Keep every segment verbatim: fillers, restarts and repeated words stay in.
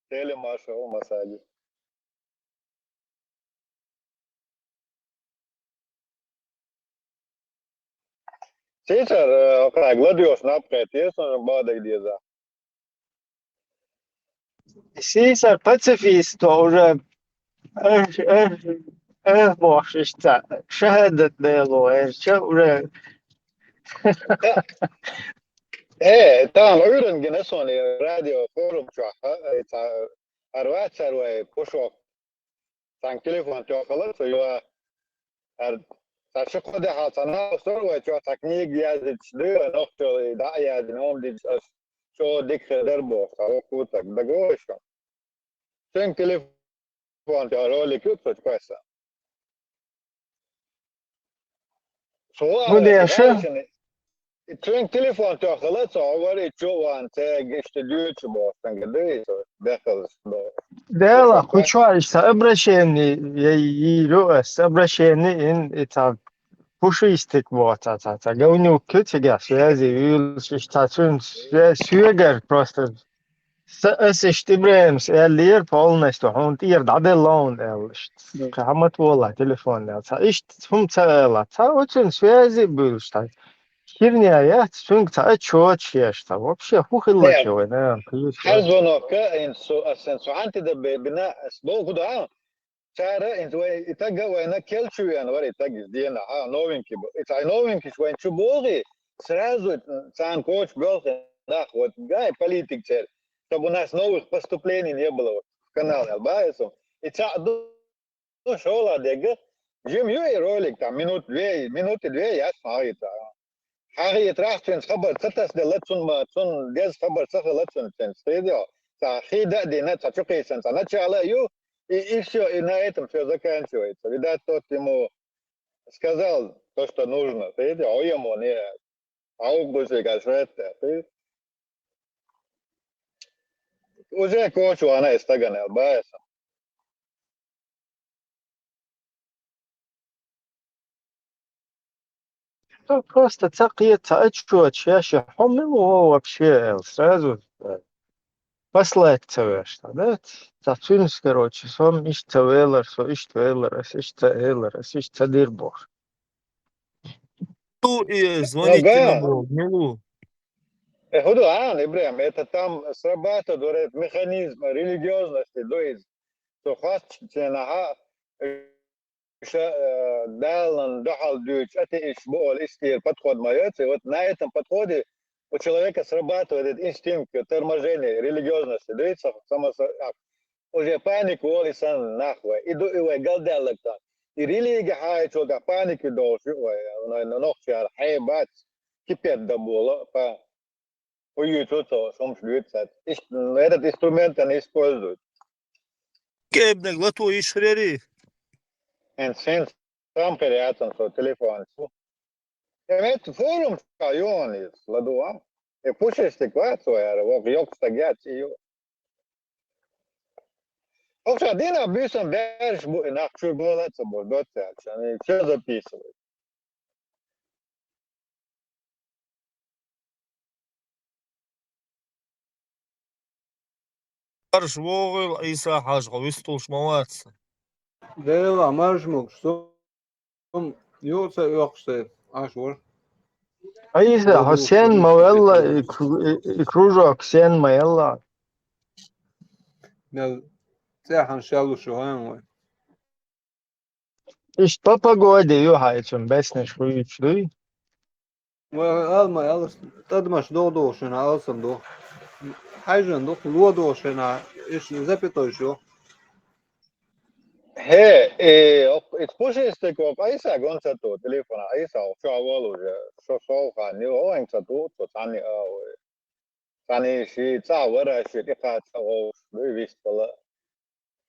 Телемашал масаги. Сийсара, э, кхай гладиош наб кхетар, сон бадаг деза. Сийсара пацифист уже эх, эх, эх, бохшишца, шахадат дело, эрча уже. Э, там Ӏуьйранна гина сон радио форум чохь, э, ца-, ар вац ар вай пушох. Цхьаьна телефон тоьхала, цо йоа, ар, цхьа ши-кхо де хьал цхьа нах сор вай, чо цхьа книга яздича, дуй вай, нохчо и дӀа а яздина, хӀума дича, аш чо дика хир дара боху, цхьа вокху так дагавоша. Цуьнга телефон тоьхна ролик ю цо кхоьсса. Цо Ну, а, деша. Цуьнга телефон тоьхала, цо вара и чу ван, цаьрга иштта дуьйцу боху, цуьнга дуй, цо бехалаш боху. Дела, кху чохь иштта обращение, я, йийр ю ас, обращение ин, и цхьа пушистик боху, цхьа, цхьа, цхьа говнюк ю цигахь, связи, вуьйлуш, иштта цуьнца свя-, соьгара просто Са, ас иштта ИбрахӀимас аьллера полностью, хьуна тӀера дӀаделла хьуна аьлла иштта. Да. Кхин хьан ма тхолахь телефон аьлла. Цхьа иштта хӀума ца ала. Цхьа оцуьнан связи а буьйлуш цхьа. Херня яц, цуьнга цхьа отчёташ еш цхьа. Вообще, хӀун хилла те вай, наьна, кхечу? Хьан звонок а, ин су, ас сан су хьан тида бе-, бина, ас боху да, а? Цара, ин вай, и таг а вайна кел чу веана вара, и таг иза дена, а, новенький бу. И цхьа новенький вайн чу богӀий, сразу царна кочу боьлху нах, вот, гай политик церан, чтобы у нас новых поступлений не было, вот, в канал, аьлла, баьсу. И цхьа ду, ду шола дега, жим ю и ролик, там, минут две, минуты две, ясно, а, и та. ХьагӀ и трахчуьнца хабар ца тасделла, цунна ма, цунна деза хабар ца хилла цуьнца, цуьнца, хьийда. Цхьа хьийда а дина, цхьа чукхийсан, цхьа начало а ю, и, и всё, и на этом всё заканчивается. Видать, тот ему сказал то, что нужно, хьийда, хьоему не, хьа уггузиг аш ретта, хьийда. Уже кочу вана и стагана, баьса. Ну, просто ца кхета, ца отчёташ еш, хьо мила ву вообще, аьлла, сразу, э, послать ца веш, да? Ца цуьнца, короче, со-м иштта ца велар, со иштта велар, ас иштта ца элар, ас иштта ца дир боху. Ну, и звонить Ага. Ему, милу. Э, хӀун ду, а, ИбрахӀим, это там срабатывает, говорит, механизм религиозности, то есть, со хьоьстинчу нахьа, ша, э, Далла дуьхьал дуьйцу атеисташ бу олу, истера подход ма яц, и вот на этом подходе у человека срабатывает этот инстинкт торможения религиозности, дуьйцу само-, а, уже паника волу и санна нах вай. И ду и вай галдаьлларг сан. И религи хьаьчул тӀаьхьа паника долуш ю вай, вайн нохчара хье бац, кипет дан болу, па. Хьуьйцу цо, хӀумаш дуьйцу цаьрца. Иш-, этот инструмент они используют. Кебнаг лато йиш хьрери? Эн сен сам хир яцан со телефон цу. Э, мет форум ча юан из, ладуа. Э, пушистик вац вай ара, вок йоккха стаг яц и ю. Окша дина буьйсан баьраш бу, и нах чуьра бола а ца бу, доццаьрча, они всё записывают. Арш вогӀийла, Ӏийса-Хьаьжа, хьо вистхуьлуш ма вац. Дела, марш могуш, со юха ца оьккхуш дай, Ӏаш вара. Ӏийса, хьо сен ма велла, и кру-, и, и кружок сен ма елла? Мел цӀехьана шел луш ву хьан вай. Иштта по погоде ю хьайцун беснеш хуьйцуш дуй? Вай, алма, алас, тӀадамаш догӀу догӀушина, алсам догӀу. Хьайжан догӀу, ло догӀушина, иш запятой шу. ХӀе, э, ок, и пушистик вок Ӏийса гон ца ту, телефона Ӏийса, ок, чу а вол уже, шо шолгӀа, ни вайн ца ту, цо цхьанне а, ой. Цхьанне ши, цхьа вара ши, тӀекхача вовш, дуй вистхула.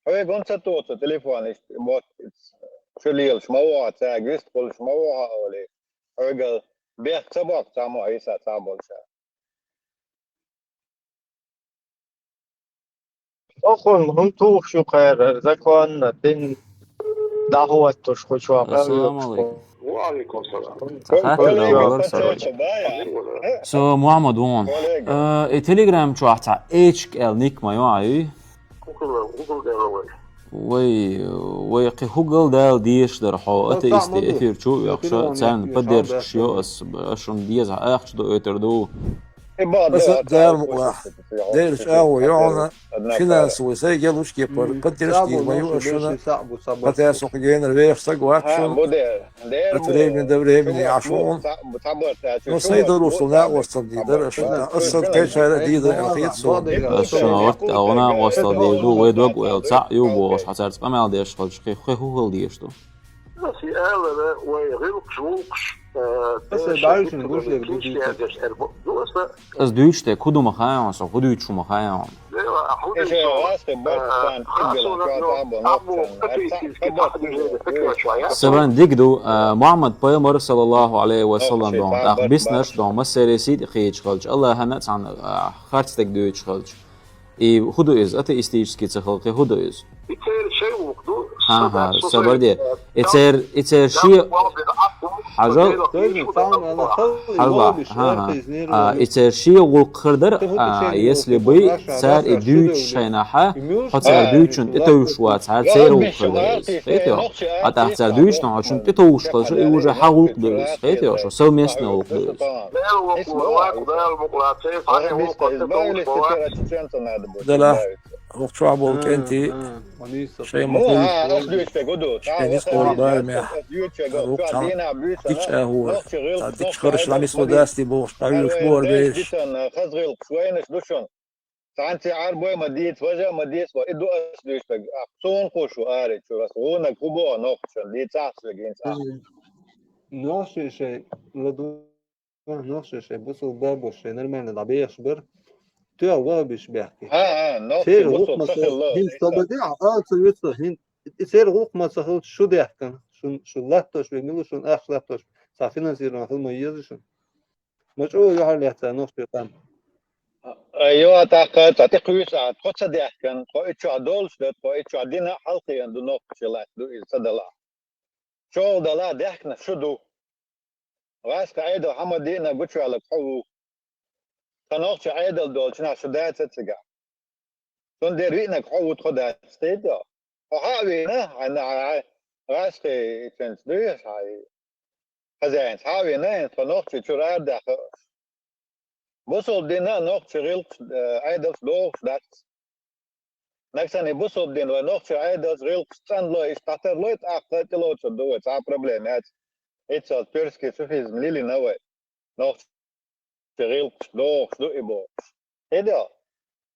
Хьоьга хӀунда ца туху цу телефон иштта, мотт, шу лелаш ма ву хьо, цаьрга вистхуьлуш ма ву хьо олий. Хьоьга бехк ца боккху цхьаммо Ӏийса цхьаъ болчара. Охуна хӀун тухуш ю кхара, законна, дин дӀахӀоттуш кху чохь? Ассаламу алейкум. وعليكم السلام. Хаттар да валар сара. Со Мухаммад вон. Э, и Telegram чохь цхьа эчка аьлла ник ма ю, а ю? Вай, вай кхин хӀугал дала дезаш дара хьо, ата исте эфир чу а вехша, царна поддержкаш йо ас, ас шуна деза ахча ду ойтар ду. Аса Дала мукъалахь. Делаш агӀо йоӀана, финансовый сайгал уш кепара, поддержка ма ю ас шуна. Хатар со кху генара вехаш саг вац шуна. От времени до времени Ӏаш ву. Но сайн долуш ду накъостал дийр дара ас шуна. Аса кхечара дийр дара аьлла хета суна. Ас шуна ватта агӀо накъостал дийр ду, вай дог вайл цхьаъ ю бохуш, хьо цаьрца къамел деш хилча, кхин хӀу хила дезаш ду? Аса и алара, вай гӀиллакхаш, гӀуллакхаш, э, Аса дӀаьвшина гуш дерг ду дийца. Аса дуьйцуш дерг хӀу ду ма хаьа хьуна, со хӀу дуьйцуш ву ма хаьа хьуна. Сан вайн дика ду, а, Мухаммад пайхамар, саллаллаху алейхи ва саллам, дон, тӀаккха биснарш дон, массаре сий тӀе кхеча хилча, Аллахьана цхьана, а, харц дерг дуьйцуш хилча. И хӀу ду иза, атеистический ца хилла, кхин хӀу ду иза? Ага, сабар де. И цер, и цер ши хьажал. Хьажал, ага. А, и цер ши гӀуллакх хир дара, а, если бы цара и дуьйцуш шайнахьа, хьо цара дуьйцучун тӀе товш вац, хьара церан гӀуллакх хир дара иза. Кхетий хьо? А тӀаккха цара дуьйцучун хьо шун тӀе товш хилча, и уже хьа гӀуллакх ду иза. Кхетий хьо, шо совместный гӀуллакх ду иза. Дала, хӀокху чохь болу кӀентий шайн ма хуьлуш, шайн нисболу барамехь, рукхахьа дикачу агӀор, цхьа дикачу харш дӀанисло даций бохуш, дӀавуьйлуш бу хӀара бераш. Цхьаьнцций Ӏарбой ма дийца, важа а ма дийца, и ду ас дуьйцург. Ахь суна кхуш ву арий чуьра, ас гӀунаг хӀу боху нохчашна, дийцахь соьга хӀинца ахь. Нохчий шайн ладу Нохчий шайн бусалба бабош шайн нормально дӀабехаш бара. Тоьа вахабиш баьхки. ХӀа, хӀа, нохчий церан гӀуллакх ма ца хилла, хӀинца тобаде а, а, ца вуьту со, хӀин, и церан гӀуллакх ма ца хилча, шу даьхкина, шун, шу латтош вегила, шун ахча латтош, цхьа финансирование хила ма еза шуна. Ма чӀогӀа юьхьар лаьцна нохчий къам. А, йо, тӀаккха, цхьа тӀекхуьйсу ахьа, тхо ца даьхкина, тхо и чохь долуш ду, тхо и чохь дина а хьалкхиъна ду, нохчий латта ду, иза ца дала. ЧӀогӀа дала даьхкина шу ду. ГӀаскхи Ӏедал хьан ма диъна гучуваьлларг хьо ву. Тхан нохчий Ӏедал долчу нах шу дац а цигахь. Цундела виънарг хьо ву, тхо дац, хетий хьо? Хьо хьа а вийна, хьан, хьан, хьан гӀаскхи ичунца дуьйхьа, хьан хозяинца хьа а вийна, хьан тхо нохчий чуьра а даьхна. Бусалба дин а нохчий гӀиллакхаш, э, Ӏедалш дохуш дац. Нагахь санна и бусалба дин вай нохчий Ӏедалш гӀиллакхаш цӀанлой, иштта дӀатарлой, тӀаккха тӀелоцур ду вай, цхьа а проблема яц. Иццал тюркский суфизм лилина вай. Нохчий гӀиллакхаш дохуш ду и бохуш. Хетий хьо?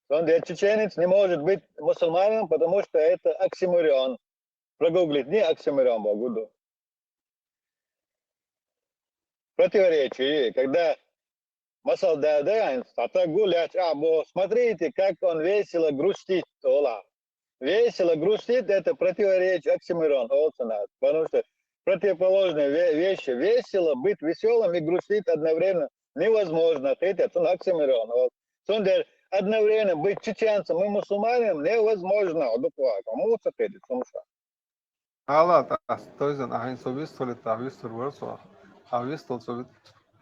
Цундела чеченец не может быть мусульманином, потому что это оксиморион. Прогуглитни, оксиморион бохург хӀу ду. Противоречие, когда масал даьлла, а стаг гу лаьтташ а боху: «Смотрите, как он весело грустит», олу. Весело грустит — это противоречие, оксиморион, олу цунах. Потому что противоположные ве-, вещи. Весело быть весёлым и грустить одновременно невозможно. Хетий, цунах оксиморион олу. Цундела одновременно быть чеченцем и мусульманином невозможно. Дукха хьо муха ца хетий, цунах? Хьала, тӀаккха тойзан ахьа хӀинца со вистхуьлуьйту, ахьа вистхуьлур вара со. Ахьа вистхуьлу со вит-,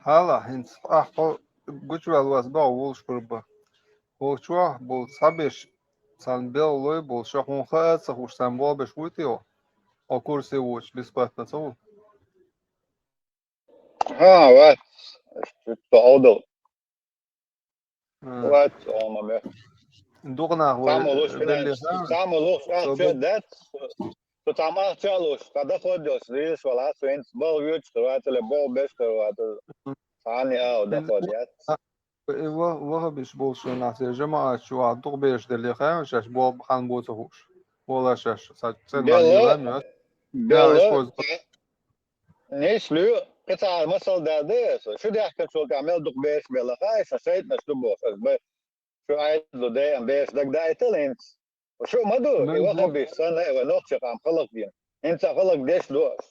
хьала, хӀинца ахьа хьо гучуваьлла вац боху волуш пурба. Вокху чохь болу цхьаберш, царна белхалой болу, шо хьуна хаа а ца хууш, царна болх беш вуй те хьо? Хьо курсе воцуш бесплатно ца ву? ХӀа, вац. Со хьо дала. Вац, хьо ма ме. Дукха нах вай Цхьаммо луш, беллехь а, цхьаммо луш, ахча дац. Со цхьаммо ахча а луш, цхьа доход йолуш, дийраш вала, со хӀинца балха воьдуш хир вац, или болх беш хир вац. Цхьанне а доход яц. И ва-, вахабиш болуш вайн нах, церан жамаӀат чу ваха дукха бераш деллехь а, шаьш болх бахьана бу ца хууш. Вала шаьш, ца-, цӀена Белла, нах белла, Ниш луьй, кхин цхьа масал даьлла ду аса. Шу даьхкинчул тӀаьхьа мел дукха бераш белла хаьа, сан шайтӀанаш ду бохуш, аса бай, шу Ӏедало дайан бераш дагадайтал хӀинца. Шу ма ду, и вахабиш санна, и вай нохчийн къам халкъ дина. ХӀинца халкъ деш ду аса.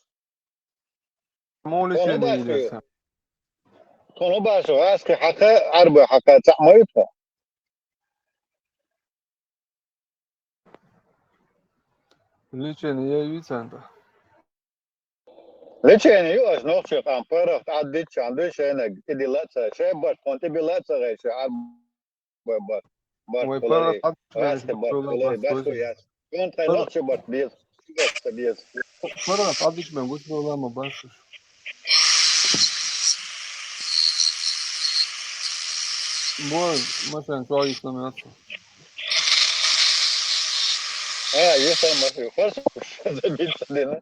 Тхуна башу, гӀаскхи хьакха, Ӏарбой хьакха цхьаъ ма ю тхо. Лечение я вицанта. Лечение ю аш нохчий къам паргӀат Ӏаддиччан дуй шайнаг тӀедилла а ца, шай барт хун тӀебилла а ца гӀайша, Ӏарбой барт, барт Вай хулари, паргӀат Ӏаддиччан гӀаста барт хулари, баш ху яц. Кун тхай нохчий барт беза, ца беза. ПаргӀат Ӏаддиччан гуш дола ма баш. Бой, машин чоа йиш номер. А, есть там машина. Хорошо, забить дина.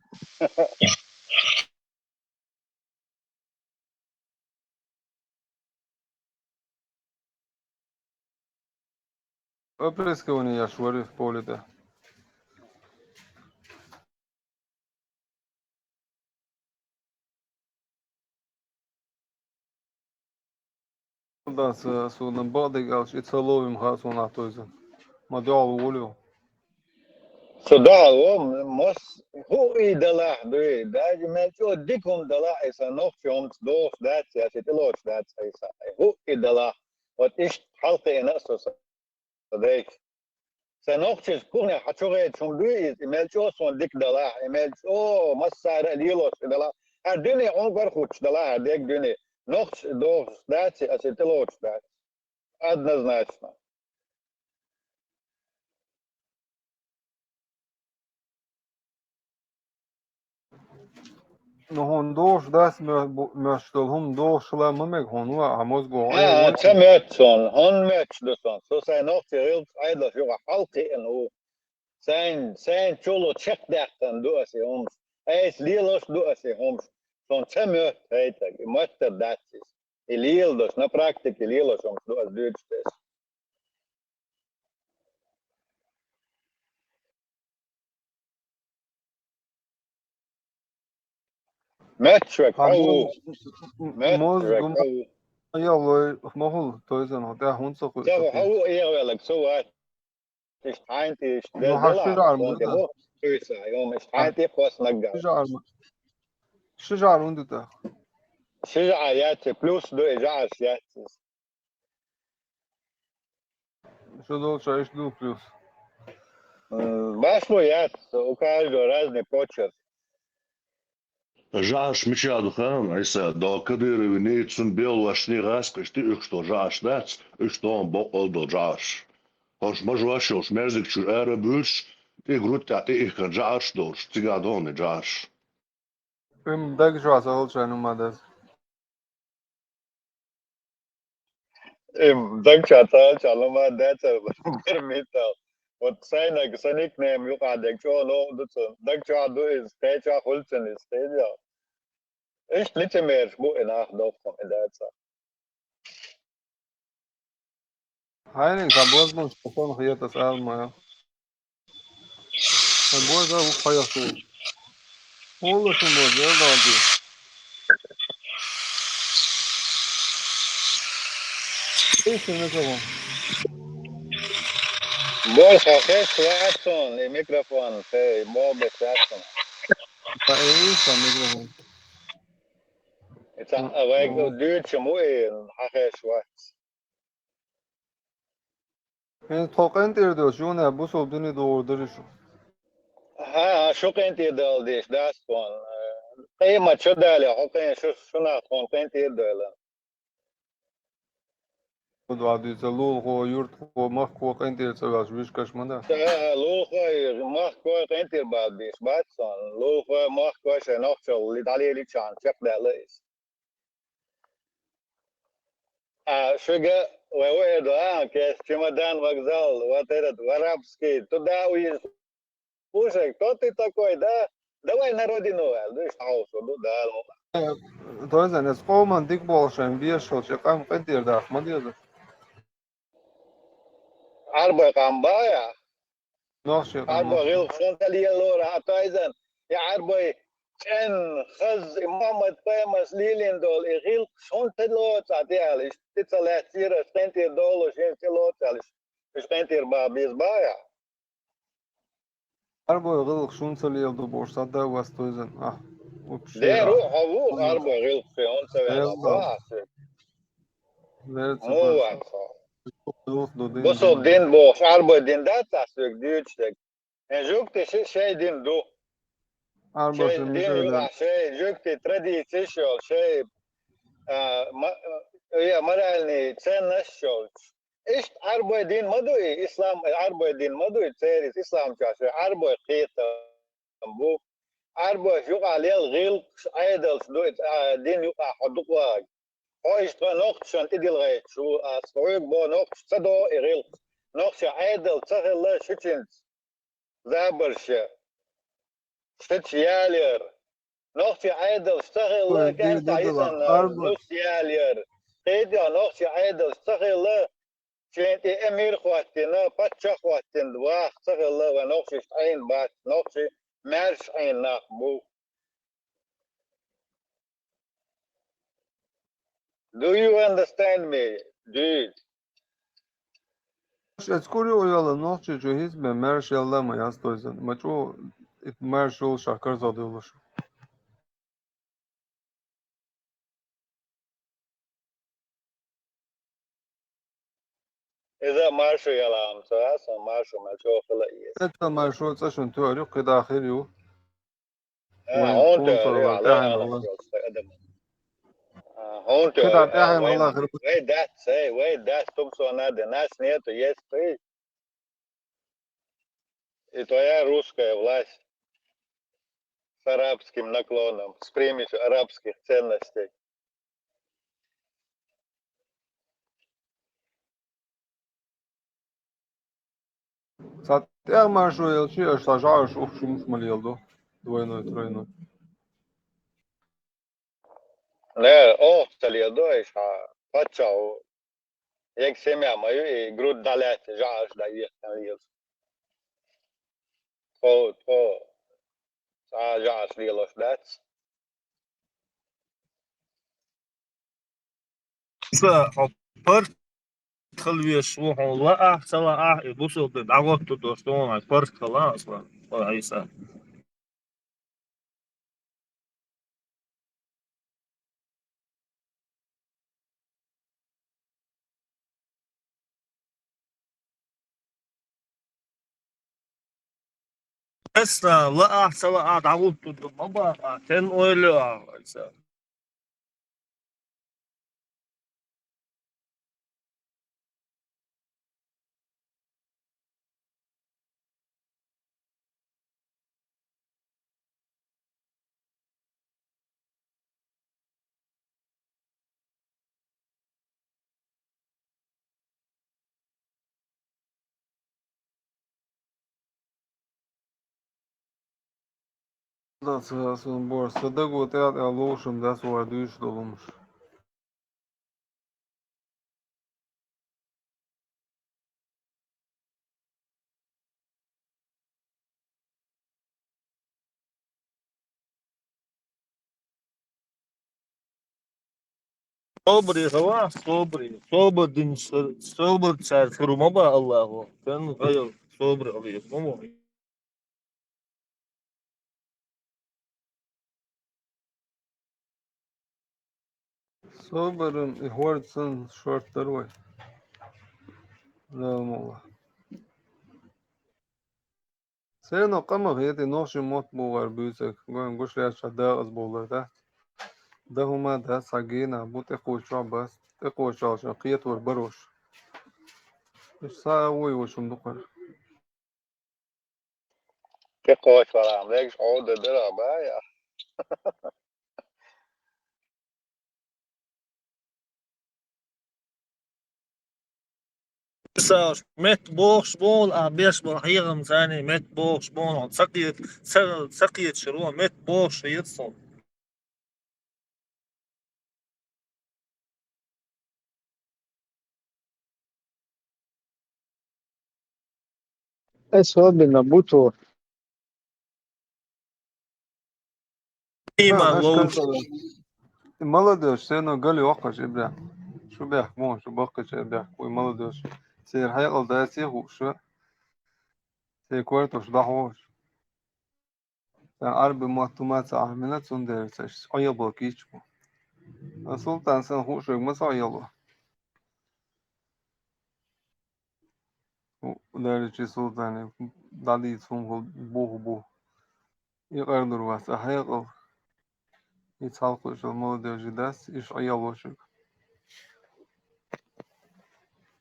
Опрыскивание яш вари в поле, да. Да, с-, суна бадыг алш, и ца ловим ха суна тойзан. Ма дёл улю. Со дагӀа во, мос, хӀу и далахь дуй, даже мел чӀо дика хӀума далахь, и сан нохчий хӀумца дохуш дац, я ши тӀелоцуш дац, айса. ХӀу и далахь, вот иштта хьалкхиъна а со, со дайча. Сан нохчийс кухне хьан чу гӀедаш хӀума дуй иза, и мел чӀо сон дика далахь, и мел чӀо массара а лелош и далахь. Хьан дуьне хьунгар хучу далахь, хьан дег дуьне. Нохчий дохуш дац, я ши тӀелоцуш дац. Однозначно. Ну, хьуна дохуш дац моь-, бу-, моьттуш долу хӀума дохуш хила ма мега хьуна, ва, а мозго хьуна А, вон ца моьтту сон, хьуна моьттуш ду сон. Со сайн нохчий гӀиллакх Ӏедалш юкъа хьалкхиъна ву. Сайн, сайн чуло чекхдаьккхина ду аса и хӀумаш. Айса лелош ду аса и хӀумаш. Сон ца моьтту хӀайтаг, и моьттар дац иза. И леладаш, на практике лелош хӀумаш ду аса дуьйцуш дерш. Метташ век хьо ву. Метташ век хьо ву. Ялой, мохул, тойзан, хьо тӀехь хӀунца кхуьйсу? Ца ву, хьо ву эгӀавеллаг, со вац. Иштта хьайна тӀе иштта Ну, хьан ши жӀар ма ду тӀаккха? Кхуьйса, йом, иштта хьайна тӀе кхоссанаг. Ши жӀар ма-, ши жӀар хӀунда ду тӀаккха? Ши жӀар яц, плюс ду, и жӀарш яц. Шу долча иштта ду плюс. М, башло яц, у каждого разный почерк. ЖӀарш мича ду хаам, Ӏийса, до Кадыровни, цун белошни гӀаскхишти уьш долу жӀарш дац, уьш догӀун боккъал долу жӀарш. ХӀорш мажош йолуш мерзиг чуьра ара буьйцуш, тӀе груд тӀехь тӀеихкан жӀарш долуш, цигахь догӀун и жӀарш. Им дагчохь ца хилча, ну, ма даза. Им дагчохь ца хилча, ну, ма дацара, бара миттал. Вот сайнаг, сан никнейм юкъахь дерг чӀогӀа новкъа ду цунна. Дагчохь ду иза, кхечохь хуьлу цунна иза, кхидӀа. Иштта лицемераш бу и нах, доккхун и дацара. Хьайниг сан бозбунаш сан хетас ала ма. Сан боза ву хьоьху. Хьула шун боза, эл далди. Эйсин микрофон. Бой, сан хеш вац суна, и микрофон, хей, бо беш вац суна. Сан эйсин микрофон. Ица, а, вай дуьйцу ма и, хьан хеш вац. ХӀинца тхо къинтӀера доьлча, юна бусул дуьне догӀур дарий шу? ХӀа, шу къинтӀера дала деш дац тхуна. Къемат шу дале, хьо къин-, шу, шу нах тхуна къинтӀера дойла. Ду а дуьйцу, лулахо, юьртахо, махкахо къинтӀера цӀа ваьлча, вуьшкаш ма дац. ХӀа, лулахой, махкахой къинтӀера бала деш бац тхуна. Лулахой, махкахой шайн нохчалла ли-, дӀалелича чекхдаьлла иза. А шуьга вай ву эр ду, а, кес чемодан, вокзал, вот этот, в арабский, туда уезжать. Слушай, кто ты такой, да? Давай на родину, аьлла, ду, иштта хьовсур ду, Дала мукъ лахь. Э, тойзан, эс къоман дика болу шайн бешалча, къам къинтӀера даха ма деза. Ӏарбой къам баха? Нохчий къам. Ӏарбой гӀиллакх шун ца лелора, а тайзан, я Ӏарбой чӀен, хаза, и Мухьаммад пайхамарс лелийна долу, и гӀиллакх шун ца лоцу, а тӀе аьлла, иштта ца лаьццера, аш къинтӀера долуш, аш ца лоцу аьлла, аш къинтӀера баха беза баха? Ӏарбой гӀиллакх шун ца леладо бохуш, схьадда а вац тойзан, ахь. Вообще, Дера а. Хьо ву Ӏарбой гӀиллакх шун ца вела, Элла. Баха аш. Вер ца Муха бац. Вац хьо? Бусул дин бохуш, Ӏарбой дин дац ахь соьга дуьйцуш дерг? Э, жугтий ши-, шайн дин ду. Арбаша шайн дин юкъахь, шайн жуьгти традицеш йолу, шайн, а, ма-, я моральный ценность йолчу. Иштта Ӏарбой дин ма ду и, ислам, Ӏарбой дин ма ду и, церан ислам чохь шайн Ӏарбой кхетам бу. Ӏарбоша юкъахь лела гӀиллакхаш, Ӏедалш ду и, а, дин юкъахь хьо дукъа вагӀа. Хьо иштта вайн нохчашна тӀедилгӀайташ ву, ас хьоьга боху, нохчаша ца догӀу и гӀиллакх. Нохчийн Ӏедал ца хилла шичинца забарш я, шича ялаяр. Нохчийн Ӏедалш ца хилла, кӀентахь йисина нус ялаяр. Кхетий хьо, нохчийн Ӏедалш ца хилла, шайна тӀе эмир хӀоттийна, паччахь хӀоттийна ваха ца хилла, вайн нохчашна Ӏийна бац, нохчий маьрша Ӏийна нах бу. Do you understand me, dude? Эцкур ю йолу нохчий чу хӀинца бен маьрша яла ма яц тойзан. Ма чӀу ит маьрша йолуш а карзах девллуш. Иза маршо яла ам ца, сан маршо ма чо хила ес. Эцкур маршо цӀа шун туьар ю, кхидӀа хир ю. А, хьуна тӀе ара, а, лайна ала хьуна тӀе ара. А, хьуна тӀе ара, а, вай дац, эй, вай дац, тумсо надо, нас нету, есть ты. И твоя русская власть с арабским наклоном, с примесью арабских ценностей. Цхьа тӀехь маршо йолчу аша цхьа жӀараш ухчу муш ма леладо. Двойной, тройной. Не, оха ца леладо аша, паччахь ву. Ега семья ма ю, и грудь дӀалаьцна жӀараш дӀаехкина лелаш. Тхо, тхо, цхьа а жӀараш лелош дац. Ша хьо паргӀат хила везаш ву, хьуна лаахь, ца лаахь, и бусалба дин дӀагӀоттур долуш ду хьуна, паргӀат хила аса, хьо Ӏийса. Аса лаахь, ца лаахь, дӀагӀуттур ду ма боху ахь, стенна ойла йо ахь, Ӏийса? Дац, ас ван бора, сан даго тӀаьхьа-тӀаьхьа ловшам дац вара дуьйцуш долу хӀумаш. Собаре хила, собаре. Собар динчу, собар цара хир ма бан Аллахо. Стенна хьо собаре хила ма бан. Собаран и хӀорд санна шорта дара вай. Дала мукъ лахь. Церан къамах хета и нохчийн мотт бухара буьйцург, гуш лаьцна дакъаза бовлар дац. Дан хӀума дац, цхьа гена бу, тӀекхоччохь бац, тӀекхоччаллашна кхетор барош. Уьш схьа а вуй, ву шуна дукхара. ТӀекхоччаллашна легаш Ӏовда дара, бая. Меттан бохуш болу, а беш болу хьехам царний меттан бохуш болу, ца кхета-, ца, ца кхеташ ву, меттан бохуш хета суна. Особенно буту. Иман ловш. Молодёжь, сено гали ваккхаш ибра. Шу бехк, мон, шу баккхача бехк, уй молодёжь. Церан хьекъал дац, хууш. Церан кортош дохьош. Сан Ӏарби мотт хӀума ца Ӏамина, цундела ца Ӏоябал кийча бу. Сан Султан сан хууш вайга ма ца Ӏояло. Даричи Султане дӀадийца хӀума хӀу буху бу. И къардур вац, а хьекъал. И цхьалкхуьйшал молодежи дац, иш Ӏиялвошуг.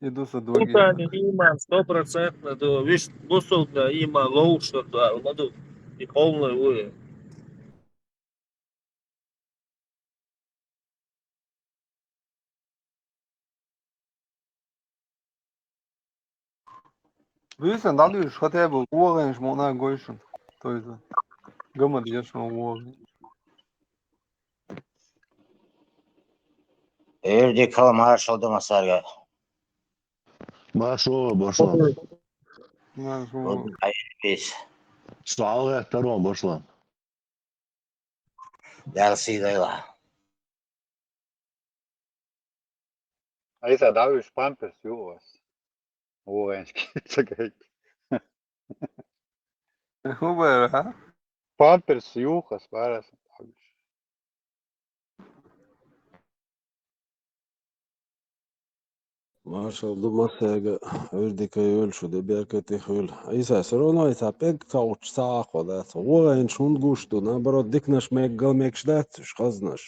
И ду са Султани догий. иман сто процентно ду, виш бусулба иман ловшур ду, ма ду, и полный вуй. Буьйсан дӀадуьйш, хӀотӀа бу вогӀанаш мукъна гой шуна. Тойза. Гамад еш ма вогӀанаш. Эрдик хала маршал ду масарга. Маршо, башла. Маршо. Айпис. Сала тарон, башла. Дал сидайла. Айса, дӀавуьйш, памперс ю у вас? ВогӀанаш кийча ца гайта. ХӀун бара, а? Памперс ю хас бара сан дӀавуьйш. Маршал ду масега, Ӏуьрдика йойла шу, де беркате хуьйла. Айса, всё равно айса пӀелг ца гӀуттуш ца Ӏахо дац. ВогӀанаш хӀунда гуш ду, наоборот, диканаш меггал мегаш дац уьш хазнаш.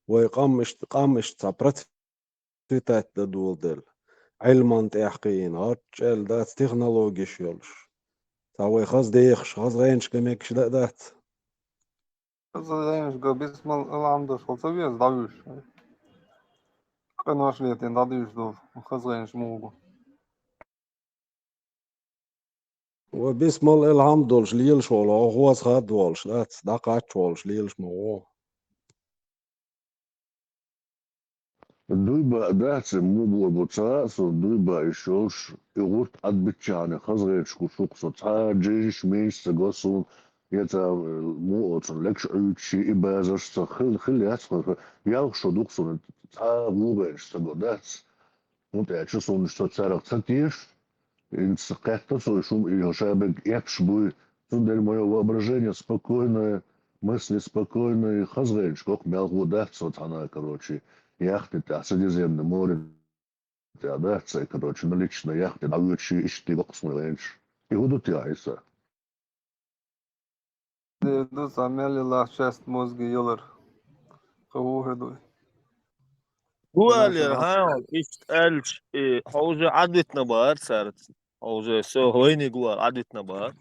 Вай къам иштта, къам иштта цхьа процветать дан доладелла. Ӏилман тӀехь кхийна, гӀаччӀел дац технологиш йолуш. Цхьа вай хаза дехаш, хаза гӀенаш ган мегаш да а дац. Хаза гӀенаш ган бисмал алхьамдаш хьал ца веза дӀавуьйш. Къинош летийна дӀадуьйш долу хаза гӀенаш муха гу. Ва бисмал алхьамд долуш лелаш волу, хьо хоза хадда волуш дац, дӀакхачча волуш лелаш ма гӀо. Дуй баа дац, мугла бу ца а, со дуй баа йиш йолуш, и гӀурт Ӏадбиччахьана хаза гӀенаш гуш ву-кх со, цхьа а джинш-минш ца го суна, я цхьа, муха оцу легаш Ӏуьйчу и базарш ца хила, хила яц хӀара, ялх шо ду-кх суна, цхьа а вогӀанаш ца го дац. ХӀунда аьлча суна со царах ца теша, хӀинца кхетта со и шуна, и хӀо ша берг эпаш буй. Цундела моё воображение спокойное, мысли спокойные, хаза гӀенаш го-кх, мелхо дац со цхьана, короче, яхти тӀехь, Средиземное море тӀехь дац, короче, наличный яхти дӀавоьдуш, иштта го-кх суна гӀенаш. И хӀун ду те, Ӏийса? Де ду цхьа мел йолу часть мозги ялар. Кхин хӀун хир ду? ХӀун аьллера, хьан, иштта аьлча, и, хьо уже Ӏадвитина бахара цаьрца? Хьо уже со вайниг ву аьлла Ӏадвитина бахара?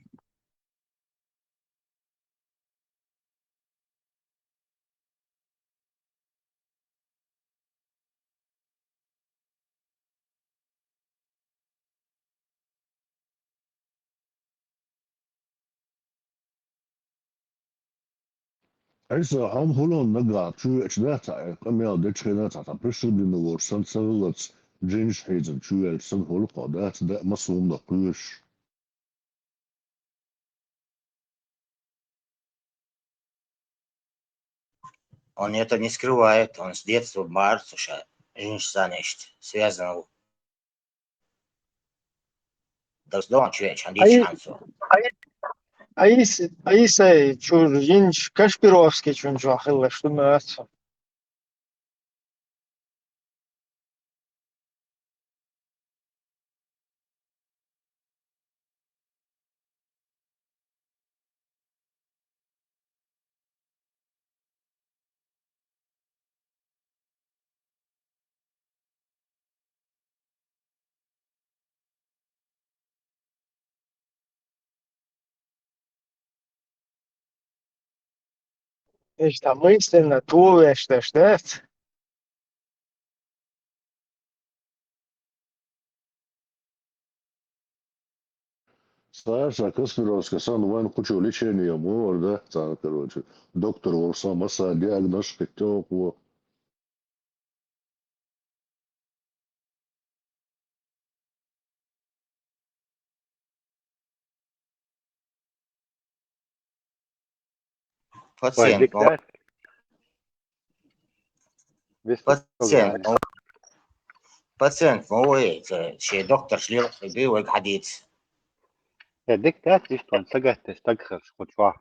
Ӏийса, хьо-м хӀулло нагахь чу веача дац хьан, къамел дечу хенахь цхьа, цхьа пришибина волуш санна, ца хиллалц джинаш хьийзина чу веача санна хӀуллакх хьо дац, даа массо хӀуманах кхоьруш. Он это не скрывает, он с детства бахара цо ша, джинаш санна иштта, связано ву. Дас догӀун чу веача, хьан дийцча хьан цо. Ӏийса, Ӏийса чуьра йинчу Кашпировскийчун чохь хилалаш ду моьтту. Иштта мысленно товеш деш дац. Саша Каспировская санна вайн кхучу лечение мо вара, да, царна, короче, доктор волу сан масса диагноз хӀиттийна кхо. Пациент, Вай, мо-, диктат. Виступ пациент, программе. мо-, пациент, мо вай, э, шен докторш лелхи бий вайга хьадийца. Я диктат, иштта вайн сагатта стаг хилча кху чохь.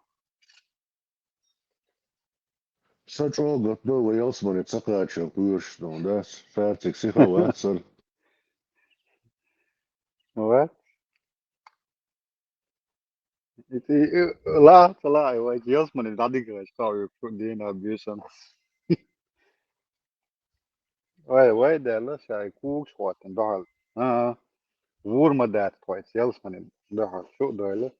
Сан чӀогӀа готдо вай ялсамане ца кхача кхоьруш ду, да? Шарциг сиха вацара. Вот. Итий, э, ла, ца ла, ай, вай, ялсмани дӀадига гӀайш, ца уйла шу дийна бийсан. Вай, вай, Даьла, шай кугаш хӀоттан духьал. А, вур ма дац тхоайца, ялсмани духьал, шу дойла.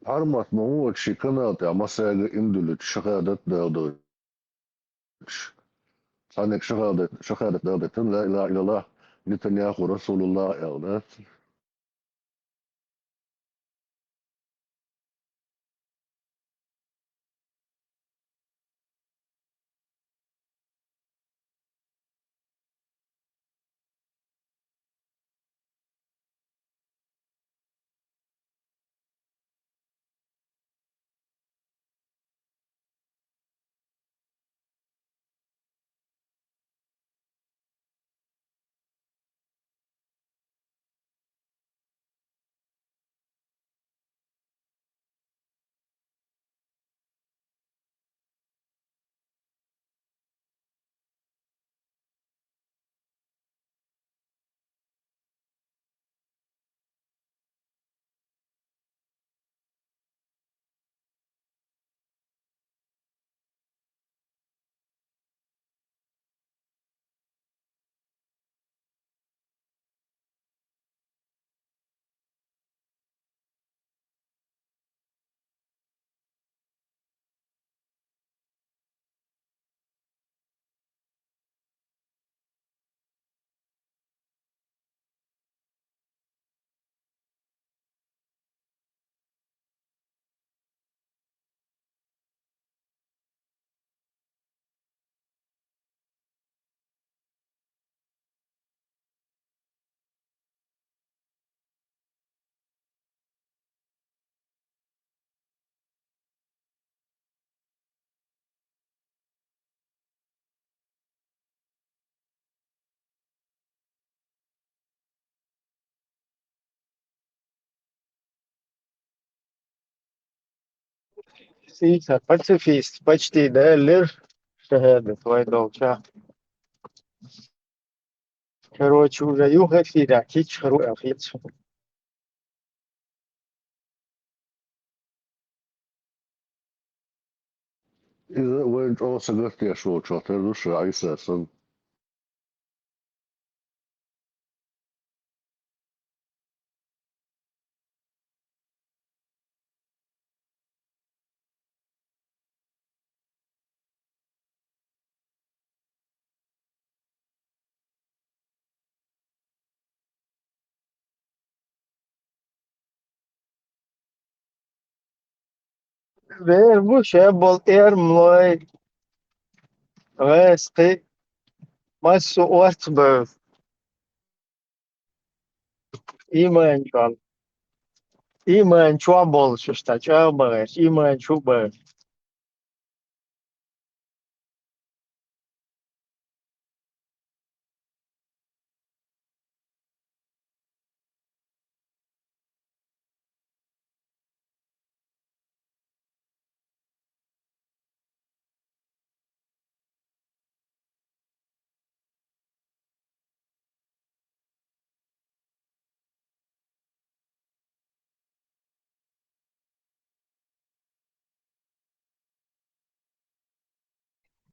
Хьармат ма ву вай ши канал тӀа массаьрга иман диллача шахӀадат Далла дойтуш. Цхьаннега шахӀадат, шахӀадат Далла дойтан, ла илахӀа иллаллахӀ, Нетаньяху расулуллахӀ аьлла, да? Сийца пацифист почти даллир шахӀадат вай долча. Короче, уже юха эфира кийча хир ву аьлла хийца. Иза вайна чӀогӀа сагатдеш волчох тера ду ша, Ӏийса санна. Вер бу шебол эрмлой, вес кхы массо орц бер. Иман чӀал. Иман чу болчу ста чӀагӀбагӀаш, иман чу бер.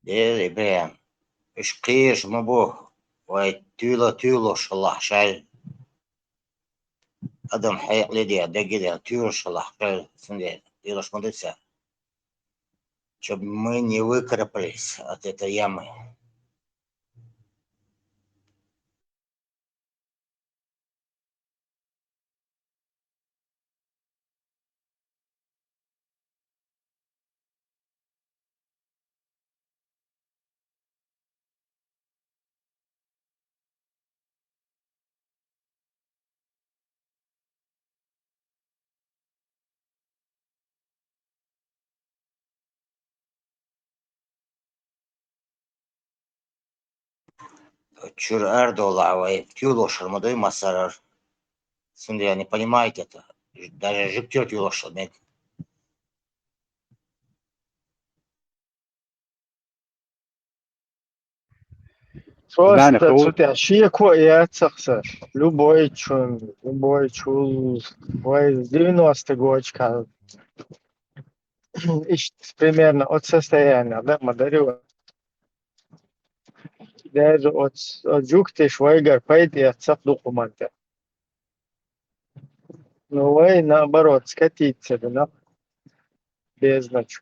Дера, ИбрахӀим. Уьш кхераш ма бу, вай туьйла-, туьйлалуш хилалахь шоай. Адам хьекъале де, дега де туьйлалуш хилалахь шоай, цундела лелаш ма ду цара. Чтоб мы не выкарабкались от этой ямы. Чуьра арадовлахь вай, туьйлалуш хир ма дуй массарара. Цундела, не понимаете это. Даже жуьгтера туьйлалуш хила мега. Просто цу тӀехь шеко а яцахь сан. Любой чун, любой чул, вай девяносто годчикан. Иштта примерно оцу состояниех дӀа а ма дари вай. Даже оцу, оцу жуьгташа вайгара пайда эццахь дукха хӀуманна тӀе. Ну, вай, наоборот, скатиться дина бездна чу.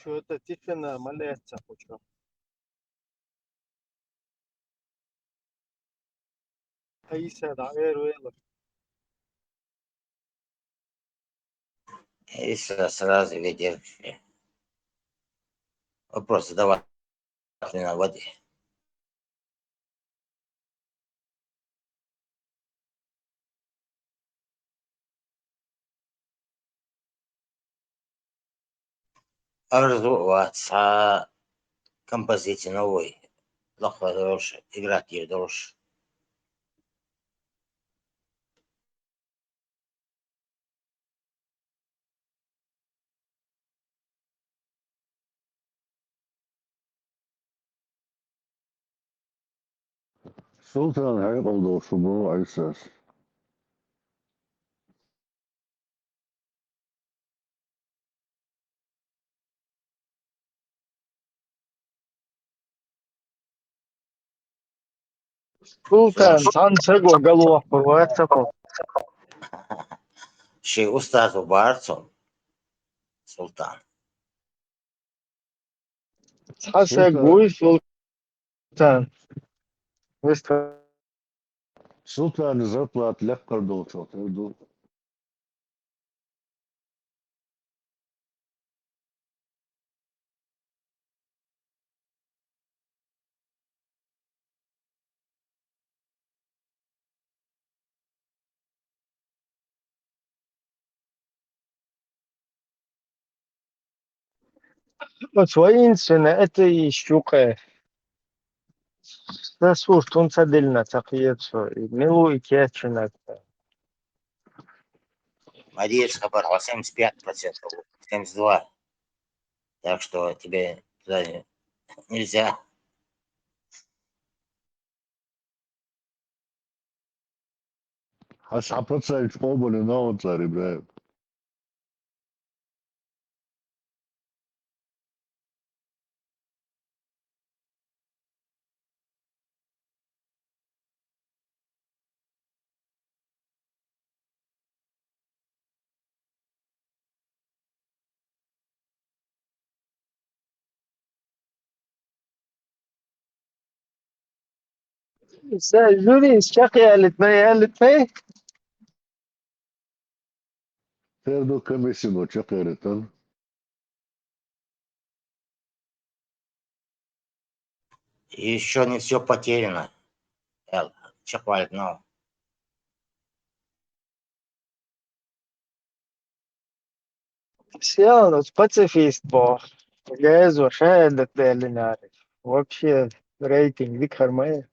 Что это тишина, молятся, почему? Таисия, да, э, Руэла. Таисия сразу ведь вопрос задавать не надо. Арзу ва цхьа композиция новый. Лохва долуш, играть ир долуш. Султан, хьекъал долуш ву, Ӏийсас. Султан, цхьана саго гало вахпур вац ца кхо. Ши устаз ву барцун, Султан. Цхьа саг вуй, Султан. Вист. Султан зарплата леккхар долчух тера ду. Оцу вайинцина это и щукъе. Ца суртун ца дилна ца кхиецо. Милу и кечунак. Надеюсь, хабар семьдесят пять процентов, семьдесят два. Так что тебе туда нельзя. Хьан ши процент къобале нован цӀар, Ибрахим? Жюри чекхъялитмай, ялитмай? Терду комиссино чекхъялитан. Ещё не всё потеряно. Эл, чекхвалитно. Сиан оцу пацифист боху. Гезо шаьдат деллинарий. Вообще рейтинг дикхар ма яра.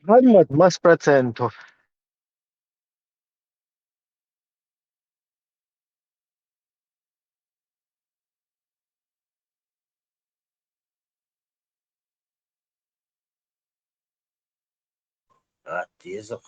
Haimat mas procentu. Atizo.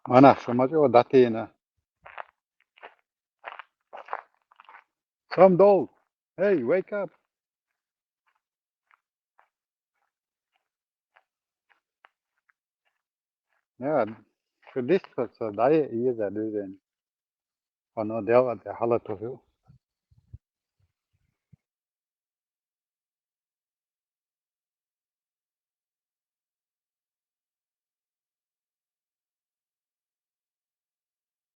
Mana, so much, oh, that in, uh, some dog. Hey, wake up. Yeah, so this was, uh, die is a reason. Oh no, they are, they are halal to you.